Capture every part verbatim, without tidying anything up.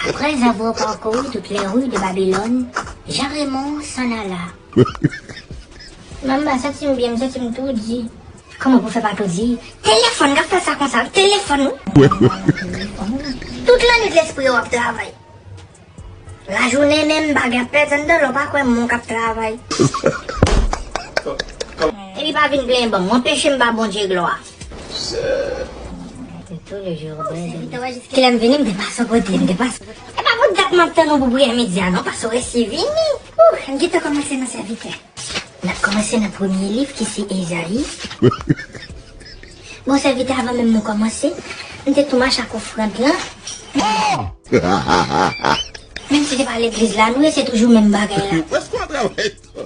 Après avoir parcouru toutes les rues de Babylone, Jean Raymond s'en alla. Manman, m pa santi m byen, m santi m toudi. Kòman pou fè pa toudi? Telefòn k ap fè sa konsa, telefòn wi. Tout lannwit lespri yo ap travay. Lajounen menm bagay ap pèdi anndan, lè w pa kwè moun k ap travay. Epi pa vin plenyen ban m, w anpeche m ba Bondye glwa. Kilè m vini, m te pase yon kote, m te pase. E pa pou dat m ap tann ou pou priyè midi a non, paske w resi vini. Ouh, m gentan kòmanse nan sèvitè. N ap kòmanse nan premye liv ki se Ezayi. Bon, sèvitè, avan menm nou kòmanse, m te tou mache ak ofrann lan. Menm si se pa legliz la nou ye, se toujou menm bagay la. Prèske w ap travay tou.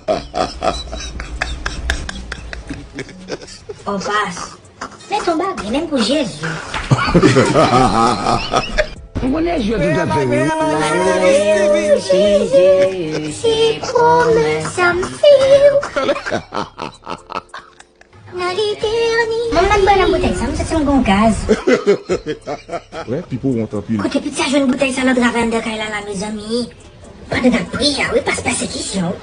Opas. Men ton bagay, menm pou Jezi. M konnen je tout ap fè wi. Jezi, se pwomès sa m fè w. Nan letènite. Manman, ban nan boutèy sa, m santi m gon gaz. Wè, Pipo wont anpil. Kote pitit sa jwenn boutèy sa nan travay anndan kay la la, mezanmi? Pandan n ap priye a, wi, pas pèsekisyon.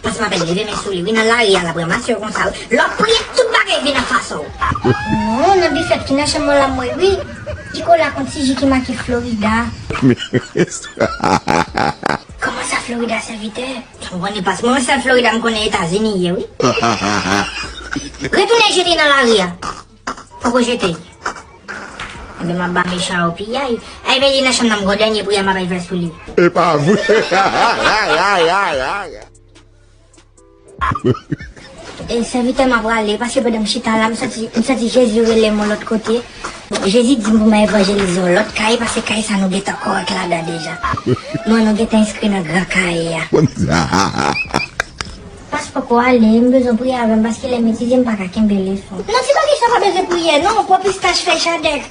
Pas m apèn leve men sou li, wi, nan lari a, l ap ranmase yo konsa, wi. Lè w ap priye, tout bagay vin an fas ou. Non, nan bifèt ki nan chanm mwen la, m wè, wi. Ti kola kon ti ji ki make Florida. Kòman sa, Florida, sèvitè? Ou konnen pas mwen, sèl Florida m konnen Etazini ye, wi. Retounen jete nan lari a. Poko jete. Ebyen, m ap ba mechan yo piyay. Ay, men li nan chanm nan, m gon dènye priyè m ap al fè sou li. E pa vre. E, sèvitè, m ap prale, paske pandan m chita la, m santi, m santi Jezi rele m yon lòt kote. Jezi di m pou m al evanjelize yon lòt kay, paske kay sa nou gentan kòrèk ladan deja. Nou, nou gentan enskri nan gran kay a. Pas poko ale, m bezwen priye avè m, paske lè m etidye, m pa ka kenbe leson. Non, ti bagay sa pa bezwen priyè, non, pran pistach fèy chadèk.